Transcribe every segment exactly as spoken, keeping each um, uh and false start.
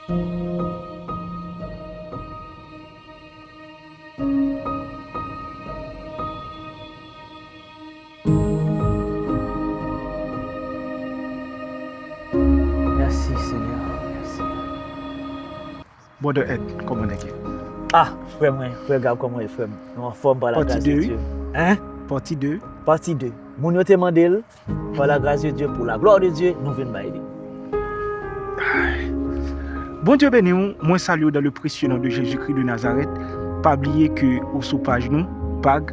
Mèsi, Senyè. Mèsi. Brother Ed, kòman nèg ye? Ah, frè mwen, frè Gab, kòman ye, frè m? Nou anfòm pa la gras de Dye. Hein? Pati de. Pati de. Moun yo te mande l, pa la gras de Dye, pou la glwa de Dye, nou vin bay li. Bondye beni w, mwen salye w dans le précieux nom de Jésus-Christ de Nazareth. Pa bliye ke ou sou paj nou, pag.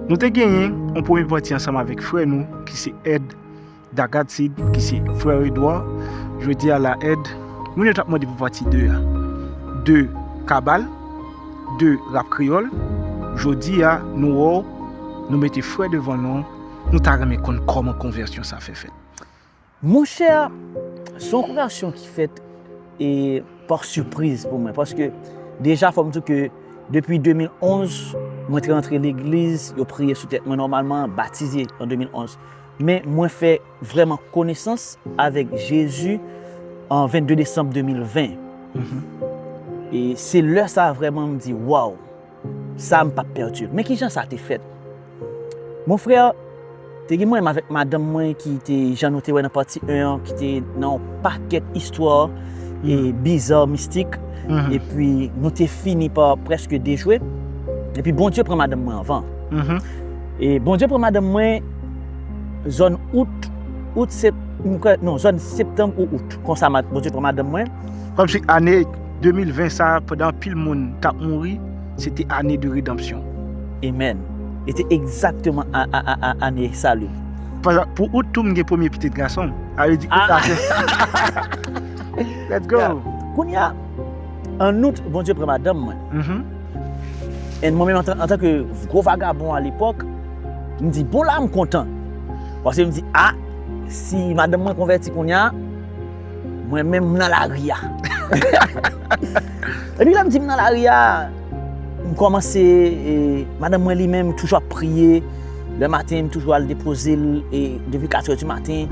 Nou te genyen yon premye pati ansanm avèk frè nou, ki se Ed Dagadsid, ki se frè Edouard. Jodi a la, Ed, moun yo t ap mande pou pati de a. De Kabal, de Rap Kreyòl. Jodi a, nou wè w, nou mete frè devan non, nou ta renmen konn kòman konvèsyon sa fè fèt. Monchè, se yon konvèsyon ki fèt e pa sipriz pou mwen, paske deja fò m di w ke depi de mil onz, mwen te rantre legliz, yo priye sou tèt mwen nòmalman, batize an de mil onz. Men mwen fè vrèman konesans avèk Jezi an vennde desanm de mil ven. E se lè sa a vrèman m di, waw, sa m p ap pèdi l. Men kijan sa te fèt? Mon frè, te gen mwen menm avèk madanm mwen ki te, jan nou te wè nan pati en an, ki te nan yon pakèt istwa e biza, mistik. Epi nou te fini pa prèske dejwe. Epi Bondye pran madanm mwen anvan. E Bondye pran madanm mwen zòn out, out, sep-, m kwè, non, zòn septanm ou out. Konsa, ma-, Bondye pran madanm mwen. Kòmsi ane de mil ven sa, pandan anpil moun t ap mouri, se te ane de redanmsyon. Amen. E te egzakteman a, a, a, a, ane sali. Paske pou out tou, m gen premye pitit gason m. Sa vle di out la se. Let's go. Kounye a, an out, Bondye pran madanm mwen. And mwen menm, antan, antanke gwo vagabon alepòk, m di, bon, la, m kontan. Paske m di, a, si madanm mwen konvèti kounye a, mwen menm, m nan lari a. Epi lè m di m nan lari a, m kòmanse, e, madanm mwen li menm toujou ap priye. Lè maten, m toujou al depoze l, e, depi katrè di maten,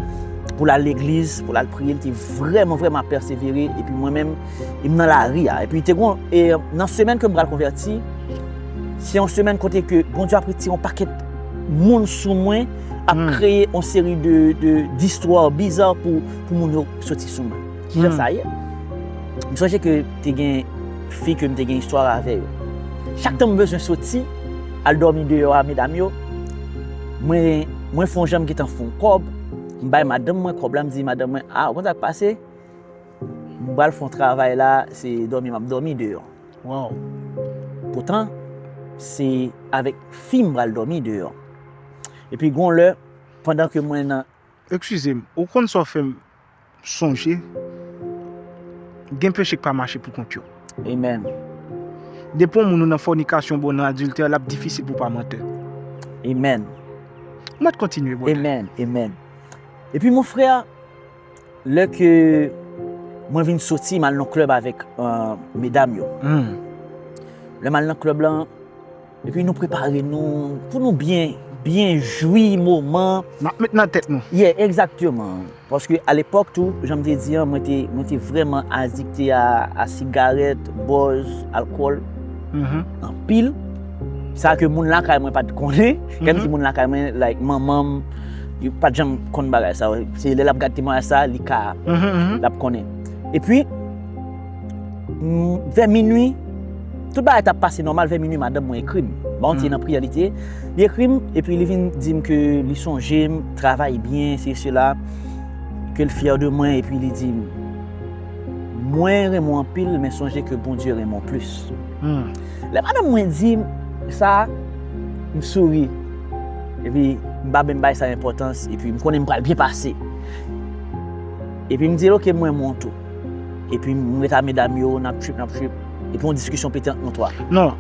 pou l al legliz, pou l al priye. Li te vrèman, vrèman ap pèsevere. Epi mwen menm, e m nan lari a. Epi te gon, e, nan semèn ke m pral konvèti, se yon semèn kote ke Bondye ap retire yon pakèt moun sou mwen, ap kreye yon seri de, de, distwa biza pou, pou moun yo soti sou mwen. Kijan sa ye? M sonje ke te gen fi ke m te gen istwa avè yo. Chak tan m bezwen soti, al dòmi deyò a medam yo, mwen, mwen fè yon jan m gentan fè yon kòb, m bay madanm mwen kòb la, m di madanm mwen, a, ou konn sa k pase? M pral fè yon travay la, se dòmi m ap dòmi deyò. Poutan, se avèk fi m pral dòmi deyò. Epi gon lè, pandan ke mwen nan Eskize m, ou konn sa w fè m sonje, gen peche k pa mache pou kont yo. Amen. Depi yon moun ou nan fònikasyon, bon, nan adiltè, l ap difisil pou w pa mantè. Amen. Mèt kontinye, brother. Amen, amen. Epi, mon frè, lè ke mwen vin soti, m al nan klèb avèk, euh, medam yo. Lè m al nan klèb lan, epi nou prepare nou pou nou byen, byen jwi moman. N ap met nan tèt nou. Yeah, egzakteman. Paske alepòk tou, jan m te di an, mwen te, mwen te vrèman adikte a, a sigarèt, bòz, alkòl, anpil. Sa ke moun lakay mwen pa t konnen. Kèm si moun lakay mwen, like, manman m, yo pa t janm konn bagay sa. Se lè l ap gade temwayaj sa, li ka, l ap konnen. Epi, m, vè minui, tout bagay t ap pase nòmal, vè minui, madanm mwen ekri m. Bon, ti nan priyè li te ye. Li ekri m, epi li vin di m ke li sonje m, travay byen, se sela, ke l fyè de mwen, epi li di m, mwen renmen w anpil, men sonje ke Bondye renmen w plis. Lè madanm mwen di m sa, m souri. Epi, m pa menm bay sa enpòtans, epi m konnen m pral byen pase. Epi m di l, oke, m renmen w tou. Epi m ret a medam yo, n ap trip, n ap trip. Epi yon diskisyon pete ant nou twa. Non,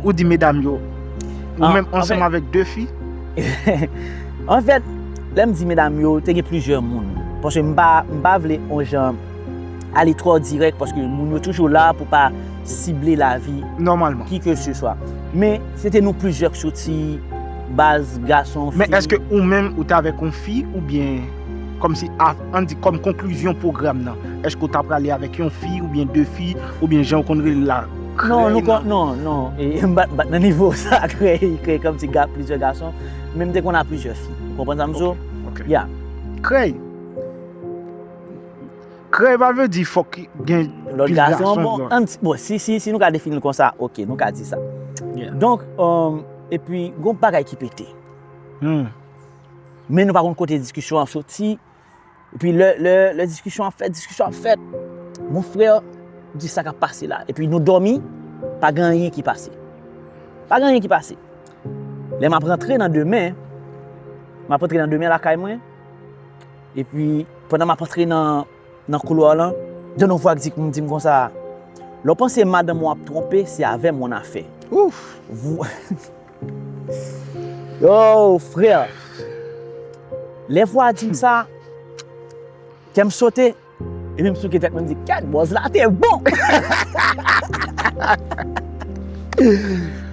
ou di medam yo. Ou menm ansanm avèk de fi? Anfèt, lè m di medam yo, te gen plizyè moun. Paske m pa, m pa vle yon jan ale twò dirèk, paske moun yo toujou la pou pa sible lavi nòmalman, ki ke se swa. Men, se te nou plizyè k soti, baz, gason, fi. Men èske ou menm, ou te avèk yon fi oubyen kòmsi, a, ann di, kòm konklizyon pwogram nan, èske w ta prale avèk yon fi oubyen de fi, oubyen jan w konn rele l la, krèy nan? Non, nou kon, non, non, e, m pa, m pa t nan nivo sa, krèy, krèy kòmsi ga, plizyè gason, men m te konn a plizyè fi. Ou konprann sa m di w? Ok, ok. Ya. Krèy. Krèy pa vle di fòk gen lòt gason, bon, ann di, bon, si, si, si nou ka defini l konsa, ok, nou ka di sa. Yeah. Donk, um, epi, gon bagay ki pete. Hmm. Men nou pa konn kote diskisyon an soti. Epi lè, lè, lè diskisyon ap fèt, diskisyon ap fèt. Mon frè, di sa k ap pase la. Epi nou dòmi, pa gen anyen ki pase. Pa gen anyen ki pase. Lè m ap rantre nan demen, m ap rantre nan demen lakay mwen. Epi, pandan m ap antre nan, nan koulwa lan, gen yon vwa k di, di m konsa, lè w panse madanm ou ap twonpe, se avè m ou nan afè. Ouf! Vwa, yo, frè, lè vwa a di m sa, kè m sote, epi m souke tèt mwen, m di, kèt, bòz la te bon!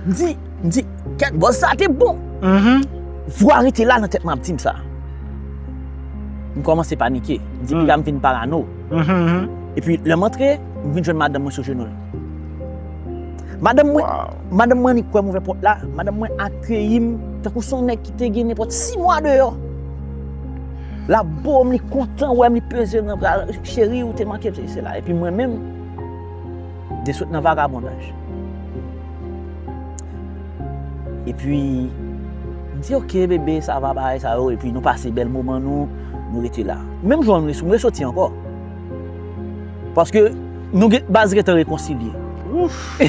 M di, m di, kèt, bòz sa te bon! Mhm. Vwa rete la nan tèt mwen ap di m sa. M kòmanse panike. M di, piga m vin parano. Mhm, mhm. Epi, lè m antre, m vin jwenn madanm mwen sou jenou l. Madanm mwen, wow, madanm mwen annik kwè m ouvè pòt la, madanm mwen akeyi m tankou se yon nèg ki te gen nenpòt sis mwa deyò. L ap bo m, li kontan wè m, li peze m nan bra l, cheri, ou te manke m, sesi, sela. Epi mwen menm, de sot nan vagabondaj. Epi, m di, ok, bebe, sa va, bagay sa yo. Epi nou pase bèl moman nou, nou rete la. Menm jou an, m resoti ankò. Paske nou gen, baz gentan rekonsilye. Ouf!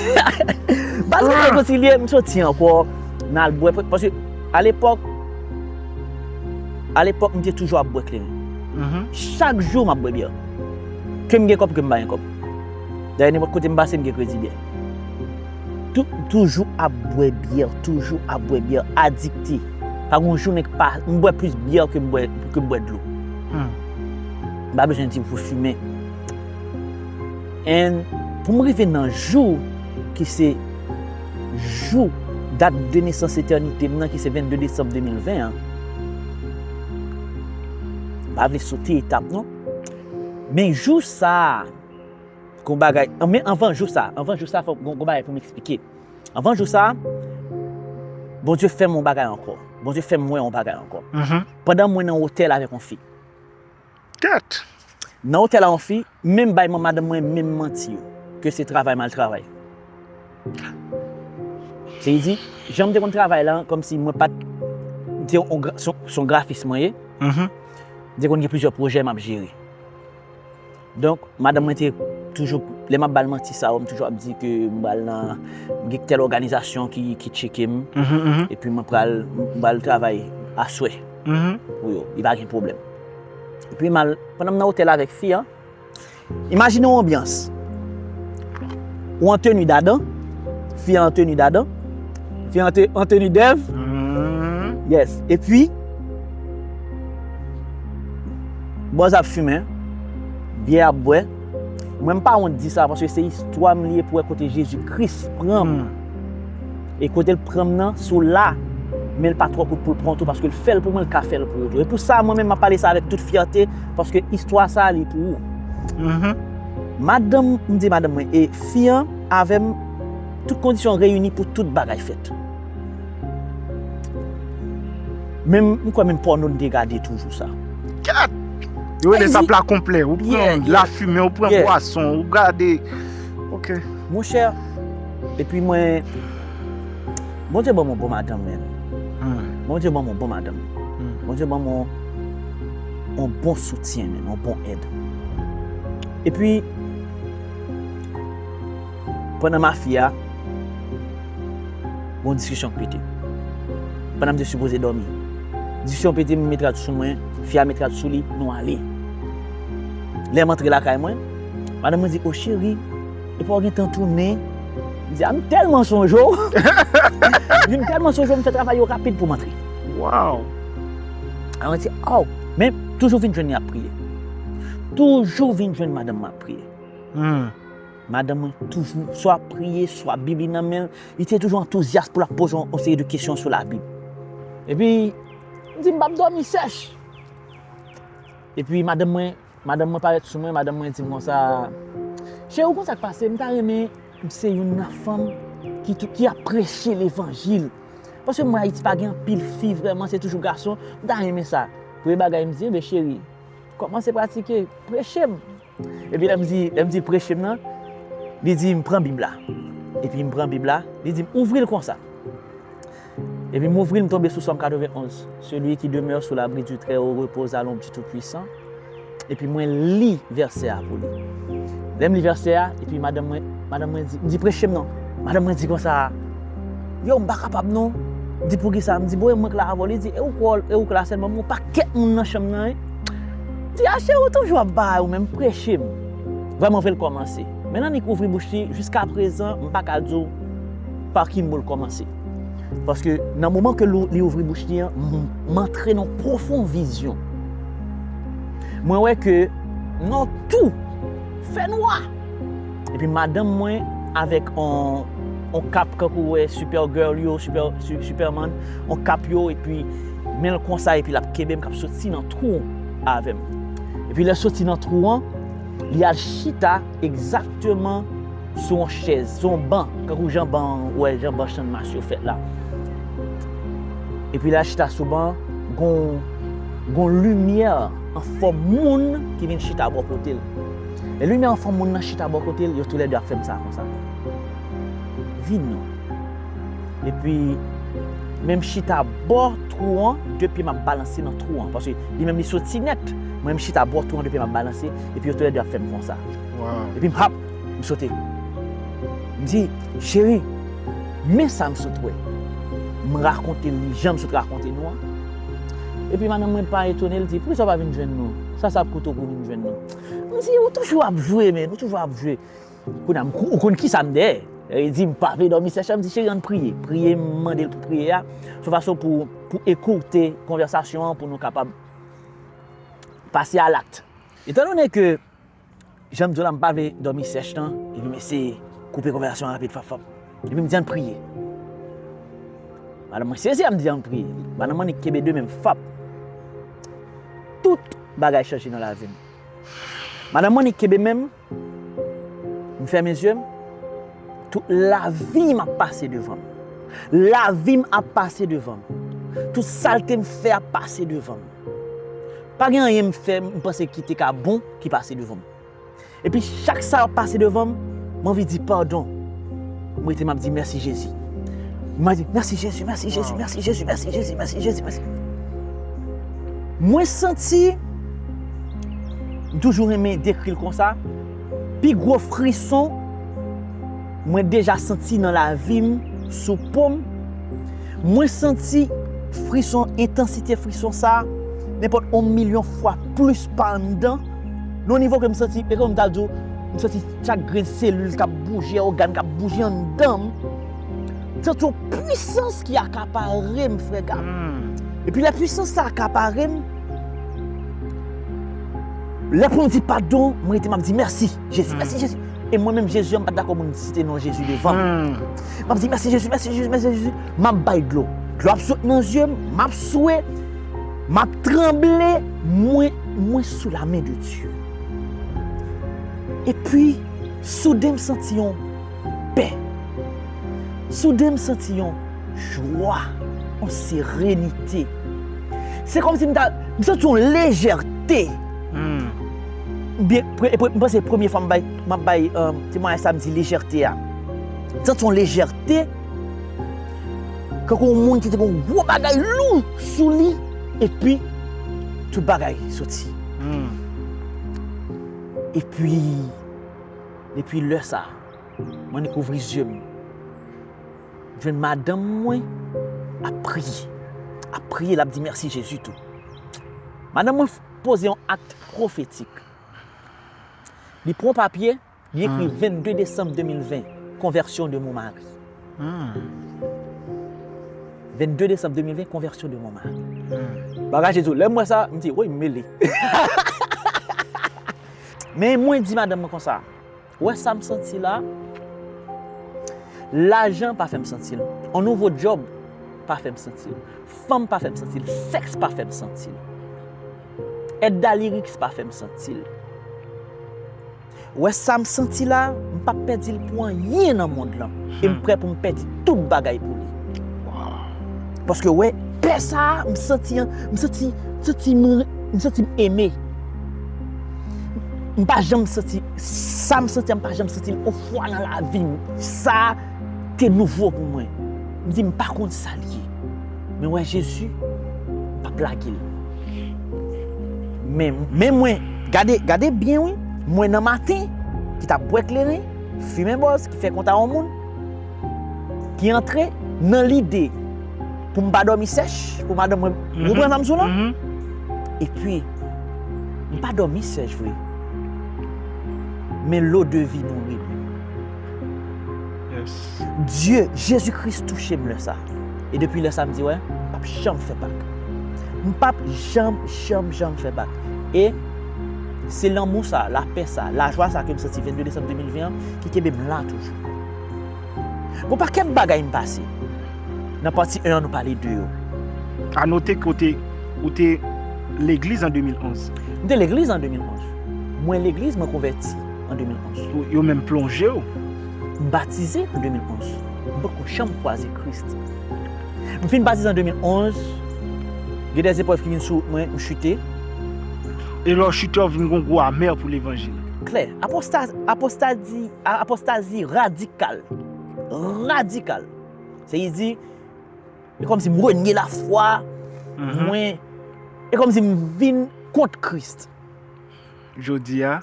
Baz gentan rekonsilye, m soti ankò, n al bwè. Paske, alepòk, alepòk, m te toujou ap bwè kleren. Mhm. Chak jou, m ap bwè byè. Ke m gen kòb, ke m pa gen kòb. Dayè, nenpòt kote m pase, m gen kredi byè. Tou-, toujou ap bwè byè, toujou ap bwè byè, adikte. Pa gen yon jounen k pa, m bwè plis byè ke m bwè, ke m bwè dlo. Hmm. M pa bezwen di w pou fimen. And pou m rive nan jou ki se jou dat de nesans etènite m nan, ki se vennde desanm de mil ven an, m pa vle sote etap non. Men jou sa a, gon bagay, men anvan jou sa, anvan jou sa, fòk gon, gon bagay pou m eksplike. Anvan jou sa, Bondye fè m yon bagay ankò. Bondye fè m wè yon bagay ankò. Mhm. Pandan mwen nan otèl avèk yon fi. Kèt! Nan otèl la, yon fi, menm bay man-, madanm mwen, menm manti yo, ke se travay m al travay. Se li di, jan m te konn travay la, kòmsi mwen pa t, m te yon gra-, se yon, se yon grafis mwen ye. Mhm. M te konn gen plizyè pwojè m ap jere. Donk, madanm mwen te toujou, lè m ap ba l manti sa yo, m toujou ap di ke m pral nan, m gen tèl òganizasyon ki, ki tcheke m, mhm, mhm, epi mwen pral, m pral travay aswè, mhm, pou yo. Li pa gen pwoblèm. Epi m al, pandan m nan otèl avèk fi an, imajine yon anbyans. Ou an teni dadan, fi an an teni dadan, fi an te-, an teni dèv. Mhm. Yes. Epi, bòz ap fimen, byè ap bwè. Mwen, m pa wont di sa, paske se istwa m li ye pou wè kote Jezi Kris pran m. Hmm. E kote l pran m nan, si w la, men l pa twò kout pou l pran w tou, paske l fè l pou mwen, l ka fè l pou ou tou. E pou sa, mwen menm, m ap pale sa avèk tout fyète, paske istwa sa a, li pou ou. Mhm. Madanm, m di madanm mwen, e fi an avè m, tout kondisyon reyini pou tout bagay fèt. Men m, m kwè menm pòno n te gade tou jou sa. Kèt! Yo rele sa pla konplè. Ou pran lafimen, ou pran bwason, ou gade. Ok. Monchè, epi mwen, Bondye ban m yon bon madanm, men. Hmm. Bondye ban m yon bon madanm. Hmm. Bondye ban m yon, yon bon soutyen, men, yon bon èd. Epi, pandan m a fi a, gon diskisyon k pete. Pandan m te sipoze dòmi. Diskisyon pete, m met rad sou mwen, fi a met rad sou li, nou ale. Lè m antre lakay mwen, madanm mwen di, "O cheri, epi w gentan tounen?" M di, "A, m tèlman sonje w." M di, "M tèlman sonje w, m fè travay yo rapid pou m antre." Wow. Alò, mwen di, "Oh." Men toujou vin jwenn li ap priye. Toujou vin jwenn madanm mwen ap priye. Hmm. Madanm mwen toujou, swa ap priye, swa Bib li nan men l. Li te toujou antouzyas pou l ap poze yon, yon seri de kesyon sou Labib. Epi, m di, "M p ap dòmi sèch." Epi madanm mwen, madanm mwen parèt sou mwen, madanm mwen di m konsa, "Cheri, ou konn sa k pase, m ta renmen m se youn nan fanm ki tou, ki ap preche levanjil. Paske m wè Ayiti pa gen anpil fi vrèman, se toujou gason, m ta renmen sa." Premye bagay m di, "Enben cheri, kòmanse pratike, preche m." Epi lè m di, lè m di l preche m nan, li di m pran Bib la. Epi m pran Bib la, li di m ouvri l konsa. Epi m ouvri l, m tonbe sou Sòm katrevenn-onz. Celui qui demeure sous l'abri du Très-Haut repose à l'ombre du Tout-Puissant. Epi mwen li vèsè a pou li. Lè m li vèsè a, epi madanm mwen, madanm mwen di, m di preche m non. Madanm mwen di konsa, yo, m pa kapab non. M di poukisa? M di bon, e mwen k la avè w. Li di, e ou k, e ou k la sèlman, m gen yon pakèt moun nan chanm nan wi. M di a cheri, ou toujou ap bay ou menm, preche m. Vrèman vle l kòmanse. Men l annik ouvri bouch li, jiskaprezan, m pa ka di w pa ki mo l kòmanse. Paske nan moman ke li ouvri bouch li an, m antre nan pwofon vizyon. Mwen wè ke nan tou fè nwa. Epi madanm mwen avèk on, on kap kankou wè Supergirl yo, super, Superman, on kap yo, epi men l konsa, epi l ap kenbe m, k ap soti nan twou avè m. Epi lè l soti nan twou an, li al chita egzakteman sou yon chèz, sou yon ban, kankou jan ban, ou wè jan ban Channmas yo fèt la. Epi lè l chita sou ban, gon, gon limyè an fòm moun ki vin chita bò kote l. Lè limyè an fòm moun nan chita bò kote l, yo toulède ap fè m sa konsa. Vin non. Epi, men m chita bò twou an, de pye m ap balanse nan twou an. Paske li menm li soti nèt. Mwen m chita bò twou an, de pye m ap balanse. Epi yo toulède ap fè m konsa. Epi m hap, m sote. M di, cheri, men sa m sot wè. M rakonte li jan m sot rakonte nou an. Epi madanm mwen pa etone, l di, poukisa w pa vin jwenn nou? Sa sa ap koute w pou w vin jwenn nou? M di, ou toujou ap jwe, men, ou toujou ap jwe. Kounye a, m kou-, ou konn kisa m dèyè? Li di, m pa vle dòmi sèch la, m di, cheri, ann priye. Priye, m mande l pou priye a. Se yon fason pou, pou ekoute konvèsasyon an, pou nou kapab pase a lakt. Etandone ke jan m di w la, m pa vle dòmi sèch lan, epi m eseye koupe konvèsasyon an rapid, fap, fap. Epi m di, ann priye. Madanm mwen sezi a, m di, ann priye. Madanm mwen annik kenbe de men m, fap. Tout bagay chanje nan lavi m. Madanm mwen annik kenbe men m, m fèmen zye m, tout lavi m ap pase devan m. Lavi m ap pase devan m. Tout salte m fè ap pase devan m. Pa gen anyen m fè, m panse ki te ka bon, ki pase devan m. Epi chak sa ap pase devan m, m anvi di padon. M rete, m ap di, mèsi Jezi. M ap di, mèsi Jezi, mèsi Jezi, mèsi Jezi, mèsi Jezi, mèsi Jezi, mèsi. Mwen santi, m toujou renmen dekri l konsa, pi gwo frison mwen deja santi nan lavi m sou po m. Mwen santi frison, entansite frison sa a, nenpòt yon milyon fwa plis pa anndan. Nan yon nivo ke m santi, e kòm m ta di w, m santi chak grenn selil k ap bouje, ògàn k ap bouje anndan m. M santi yon pwisans ki akapare m, frè Gab. Epi lè pwisans sa akapare m, lè pou m di padon, mwen rete m ap di mèsi, Jezi, mèsi, Jezi. E mwen menm, Jezi an, m pa t dakò moun site non Jezi devan m. M ap di, mèsi, Jezi, mèsi, Jezi, mèsi, Jezi. M ap bay dlo. Dlo ap sot nan zye m, m ap swe, m ap tranble, mwen, mwen sou la men de Dye. Epi, souden m santi yon pè. Souden m santi yon jwa, yon serenite. Se kòmsi m ta, m santi yon lejète. Byen, pre-, pre-, m panse premye fwa m bay, m ap bay, um, temwayaj sa, m di lejète a. M santi yon lejète, kankou yon moun ki te gen yon gwo bagay lou sou li, epi tout bagay soti. Epi, depi lè sa a, mwen annik ouvri zye m. M jwenn madanm mwen ap priye. Ap priye, l ap di mèsi Jezi tou. Madanm mwen f-, poze yon akt pwofetik. Li pran papye, li ekri vennde desanm de mil ven, conversion de mon mari. Vennde desanm de mil ven, conversion de mon mari. Bagay Jezi, lè m wè sa, m di, woy, m mele. Men mwen di madanm mwen konsa, ou wè sa m santi la? Lajan pa fè m santi l. On nouvo djòb pa fè m santi l. Fanm pa fè m santi l. Sèks pa fè m santi l. Edda Lyrics pa fè m santi l. Wè sa m santi la, m p ap pèdi l pou anyen nan mond lan. E m prè pou m pèdi tout bagay pou li. Paske wè, pè sa a, m santi, m santi, m santi, m santi m eme. M pa janm santi, sa m santi a, m pa janm santi l on fwa nan lavi m. Sa a te nouvo pou mwen. M di m pa konn sa l ye. Men wè Jezi, m p ap lage l. Men, men mwen, gade, gade byen wi, mwen nan maten, ki t ap bwè kleren, fimen bòz, ki fè kont a yon moun, ki antre nan lide pou m pa dòmi sèch, pou madanm mwen, ou konprann sa m sou la? Epi, m pa dòmi sèch vre. Men lode vi nouri m. Dye, Jezi Kris touche m lè sa. E depi lè sa, m di, wè, m p ap janm fè Pak. M p ap janm, janm, janm fè Pak. E se lanmou sa, lapè sa, lajwa sa ke m santi vennde desanm de mil ven an ki kenbe m la toujou. Gon pakèt bagay m pase. Nan pati en an, nou pale de yo. A note ke w te, ou te legliz an de mil onz. M te legliz an de mil onz. Mwen legliz, mwen konvèti an de mil onz. Yo menm plonje w. M batize an de mil onz. M poko janm kwaze Kris. M fin batize an de mil onz. Gen de zeprèv ki vin sou wout mwen, m chite. E lè w chite, w vin gon gou amè pou levanjil. Klè. Aposta-, apostadi-, a-, apostazi radikal. Radikal. Se yi di, e kòmsi m renye lafwa mwen, e kòmsi m vin kont Kris. Jodi a,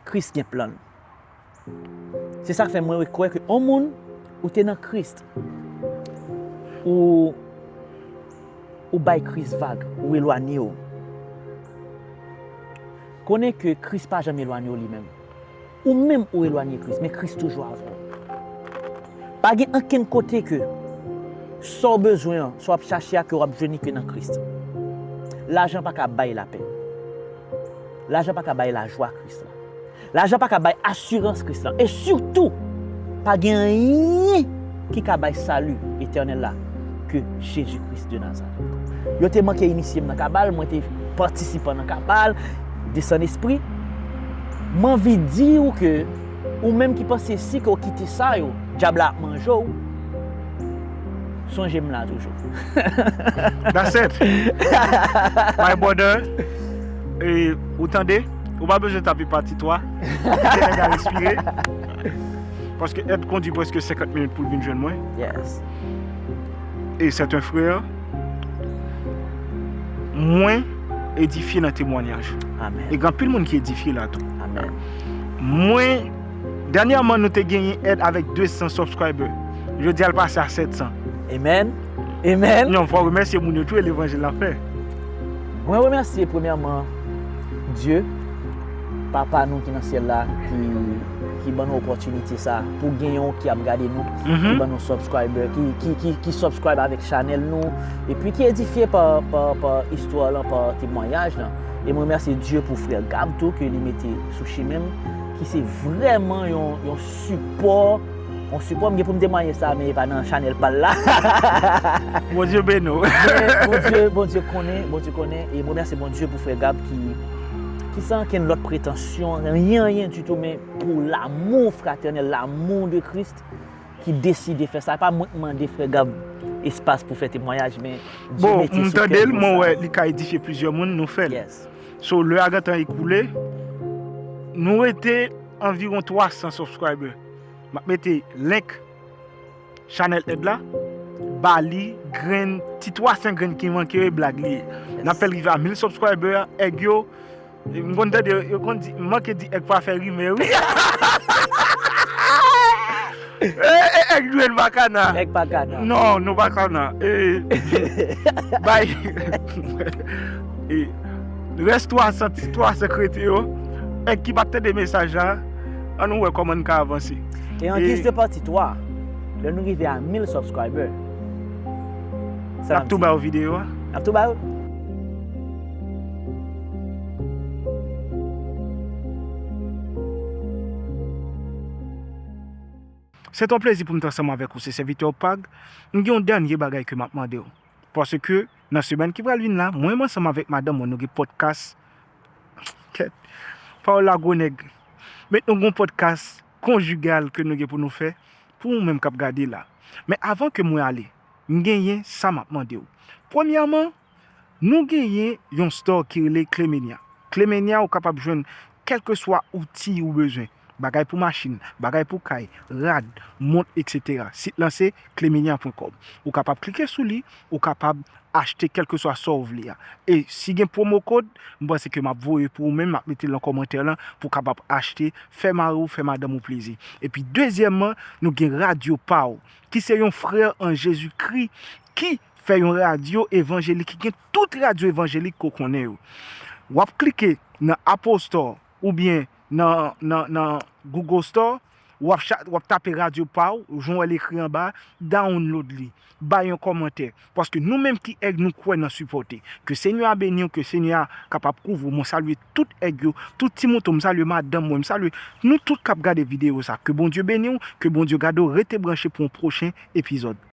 Kris gen plan l. Se sa k fè mwen kwè ke yon moun, ou te nan Kris, ou, ou bay Kris vag, ou elwanye w. Konnen ke Kris pa janm elwanye w li menm. Ou menm ou elwanye Kris, men Kris toujou avè w. Pa gen ankenn kote ke sa w bezwen an, sa w ap chache a, ke w ap jwenn li ke nan Kris. Lajan pa ka bay lapè. Lajan pa ka bay lajwa Kris la. Lajan pa ka bay asirans Kris la. E sitou, pa gen anyen ki ka bay sali etènèl la ke Jezi Kris de Nazarèt. Yo te manke inisye m nan kabal, mwen te patisipan nan kabal, desann espri. M anvi di w ke ou menm ki panse si ke w kite sa yo, dyab la ap manje w, sonje m la toujou. That's it. My brother, e, ou tande? Ou pa bezwen tape pati twa. Kite nèg la respire. Paske Ed kondi prèske senkant minit pou l vin jwenn mwen. Yes. E c'est un frère. Mwen edifye nan temwayaj. Amen. E gen anpil moun ki edifye la tou. Amen. Mwen, dènyèman, nou te genyen Ed avèk de san subscriber. Jodi a, l pase a sèt san. Amen. Amen. Non, fò remèsye moun yo tou e levanjil la fè. Mwen remèsye premyèman Dye, Papa nou ki nan syèl la, ki, ki ban nou opòtinite sa, pou gen yon ki ap gade nou, ki ban nou subscriber, ki, ki, ki, ki subscribe avèk chanèl nou, epi ki edifye pa, pa, pa istwa lan, pa temwayaj lan. E mwen remèsye Dye pou frè Gab tou, ke li mete sou chimen m, ki se vrèman yon, yon sipò, yon sipò, m gen pou m temwaye sa, men e pa nan chanèl pa l la. Bondye beni w. Men Bondye, Bondye konnen, Bondye konnen, e mwen remèsye Bondye pou frè Gab ki, ki san ankenn lòt pretansyon, anyen, anyen ditou, men pou lanmou fratènèl, lanmou de Kris, ki deside fè sa. E pa mwen k mande frè Gab espas pou fè temwayaj, men Dye mete sou kè m sa. Bon, m tande l, mwen wè li ka edifye plizyè moun, nou fè l. Yes. So, lè a gentan ekoule, nou rete anviwon twa san subscriber. M ap mete link chanèl Ed la, ba li grenn, ti twa san grenn ki manke yo, e blag li ye. N ap fè l rive a mil subscriber, èg yo, e m konn tande yo, yo konn di, m manke di èg pa fè rimè, wi. E, e, èg jwenn pa kana. Èg pa kana. Non, nou pa kana. E, bay. E, rès twa san, ti twa san k rete yo, èg ki p ap tande mesaj la, ann nou wè kòman n ka avanse. E an giz de pati twa, lè nou rive a mil subscriber, sa n ap tou ba yo videyo a. N ap tou ba yo. Se yon plezi pou m t ansanm avèk ou, se sèvitè w Pag. M gen yon dènye bagay ke m ap mande w. Paske Nan semèn ki pral vin la, mwen menm ansanm avèk madanm mwen, nou gen podcast. Kèt. Pawòl la gwo nèg. Met nou gon podcast konjigal ke nou gen pou nou fè pou ou menm k ap gade la. Men avan ke mwen ale, m genyen sa m ap mande w. Premyèman, nou genyen yon store ki rele Clemenia. Clemenia, ou kapab jwenn kèlkeswa outi ou bezwen. Bagay pou machin, bagay pou kay, rad, mont, et cetera. Sit lan se clemenia pwen kòm. Ou kapab klike sou li, ou kapab achte kèlkeswa sa w vle a. E si gen promo code, m panse ke m ap voye pou ou menm, m ap mete l nan kòmantè lan pou w kapab achte, fè mari w, fè madanm ou plezi. Epi dezyèmman, nou gen radyo pa w, ki se yon frè an Jezikri ki fè yon radyo evanjelik, ki gen tout radyo evanjelik ke w konnen yo. W ap klike nan Apple Store oubyen nan, nan, nan Google Store, w ap, cha- w ap tape radyo pa w, jan w wè l ekri anba, download li, bay yon kòmantè. Paske nou menm ki èg nou kwè nan sipòte. Ke Senyè a beni w, ke Senyè a kapab kouvri w. Mwen salye tout èg yo, tout ti mouton, m salye madanm mwen, m salye nou tout k ap gade videyo sa. Ke Bondye beni w, ke Bondye gade w, rete branche pou yon pwochen epizòd.